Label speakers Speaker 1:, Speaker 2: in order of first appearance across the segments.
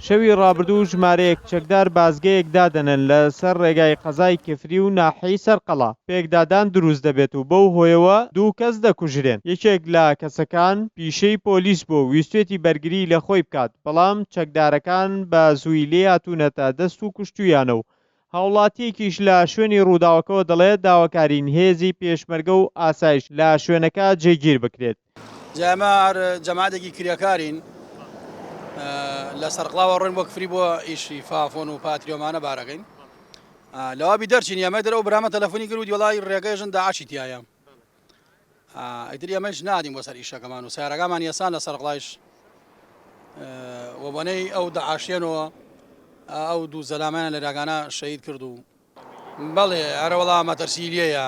Speaker 1: شەوی ڕابردوو ژمارەیەک چەکدار بازگەیەک دادەنێن لە سەر ڕێگای قەزای کفری و ناحیەی سەرقەڵا، پێکدادان دروست دەبێت و بەو هۆیەوە دوو کەس دەکوژرێن، یەکێک لە کەسەکان پیشەی پۆلیس بووە و ویستویەتی بەرگری لە خۆی بکات، بەڵام چەکدارەکان بە زووی لێی هاتوونەتە دەست و کوشتوویانە و هاوڵاتییەکیش لە شوێنی ڕووداوەکەوە دەڵێت، داواکارین هێزی پێشمەرگە و ئاسایش لە شوێنەکە جێگیر بکرێت.
Speaker 2: جا ئێمە هەر جەماعەتێکی کرێکارین لە سەرقڵاوە ڕۆین بۆ کفری بۆ ئیشی فافۆن و پاتریۆمانە بارەکەین لەوابی دەرچین ئێمە دەرەوە برامە تەلەفۆنی کرد و وڵی ڕێگەی ژن داعشی تایە ئیتر ئێمەش نادین بۆ سەر ئیشەکەمان و سیارەکەمان یەسان لە سەرقڵایش وەبەنەی ئەو داعشێنەوە ئەو دوو زەلامیان لە راگانە شەید کرد و بەڵێ ئەرەوەڵا مەترسی لێیە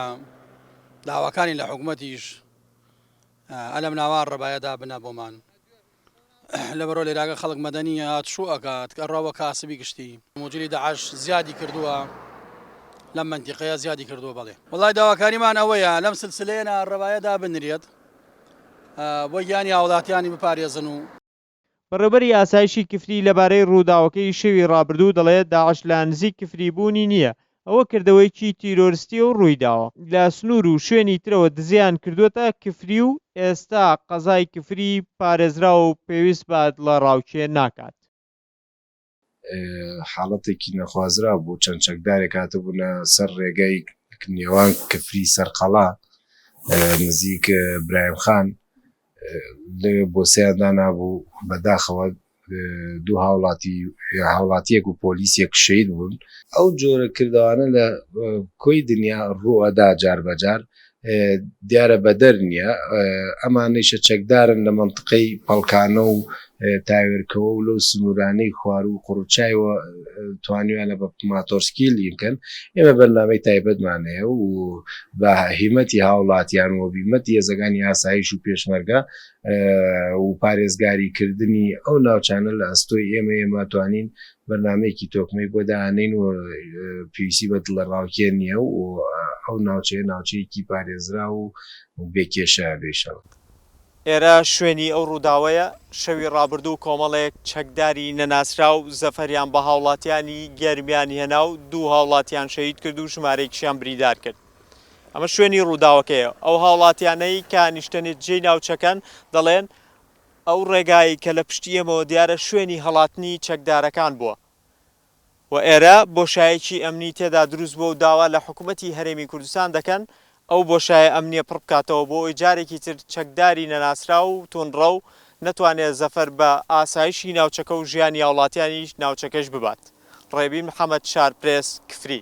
Speaker 2: داواکانی لە حکوومەتیش ئەلەم ناوا ڕەبایە دابنە بۆمان لەبەرۆ لێراگە خەڵک مەدەنی هاتشوو ئەکات کە ڕەوە کاسبی گشتی موجلی داعش زیادی کردووە لەم منتیقەیە زیادی کردووە بەڵێ وڵای داواکاریمان ئەوەیە لەم سلسلەیە ناڕەوایە دابنرێت بۆ گیانی هاوڵاتیانی بپارێزن و
Speaker 1: بەڕێوبەری ئاسایشی کفری لەبارەی رووداوەکەی شەوی رابردوو دەڵێت، داعش لە نزیک کفری بوونی نییە، ئەوە کردەوەیەکی تیرۆرستییە و روویداوە. لە سنوور و شوێنی ترەوە دزەیان کردووەتە کفری و ئێستا قەزای کفری پارێزراوە و پێویست بە دڵەڕاوکێ ناکات.
Speaker 3: حاڵەتێکی نەخوازراو بوو، چەند چەکدارێک هاتبوونە سەر رێگای نێوان کفری سەرقەڵا نزیک برایم خان لەوێ بۆسەیان دانابوو، بەداخەوە دوو هاوڵاتی هاوڵاتیەک و پۆلیسێک شەهید بوون. ئەو جۆرە کردەوانە لە کۆی دنیا ڕووئەدا جار بەجار، دیارە بەدەر نییە ئەمانەیشە چەکدارن لە مەنتقەی پەڵکانە و تاوێرکەوە و لەو سنوورانەی خواروو و قوڕچایەوە توانیویانە بە ماتۆرسکیل بکەن. ئێمە بەرنامەی تایبەتمان هەیە و بە هیمەتی هاوڵاتیان و بیمەتی هێزەکانی ئاسایش و پێشمەرگە و پارێزگاری کردنی ئەو ناوچانە لە ئەستۆی ئێمە ئێمە توانین بەرنامەیەکی تۆکمەی بۆ دانێین و پێویستی بە دڵەڕاوکێ نییە و ئەو ناوچەیە ناوچەیەکی پارێزراو و بێ کێشە بێ ئیشەڵا.
Speaker 1: ئێرە شوێنی ئەو ڕووداوەیە، شەوی ڕابردوو کۆمەڵێک چەکداری نەناسراو زەفەریان بە هاوڵاتیانی گەرمیان هێنا و دوو هاوڵاتیان شەهید کرد و ژمارەیەکیشیان بریندار کرد. ئەمە شوێنی ڕووداوەکەیە. ئەو هاوڵاتیانەی کە نیشتەجێی ناوچەکەن دەڵێن، ئەو ڕێگایەی کە لە پشتی ئێمەوە دیارە شوێنی هەڵاتنی چەکدارەکان بووە و ئێرە بۆشایەکی ئەمنی تێدا دروست بووە و داوا لە حکومەتی هەرێمی کوردستان دەکەن ئەو بۆشایە ئەمنییە پڕ بکاتەوە بۆ ئەوەی جارێکی تر چەکداری نەناسراو و توندڕەو نەتوانێت زەفەر بە ئاسایشی ناوچەکە و ژیانی هاوڵاتیانی ناوچەکەش ببات. ڕێبین محەمەد، شارپرێس، کفری.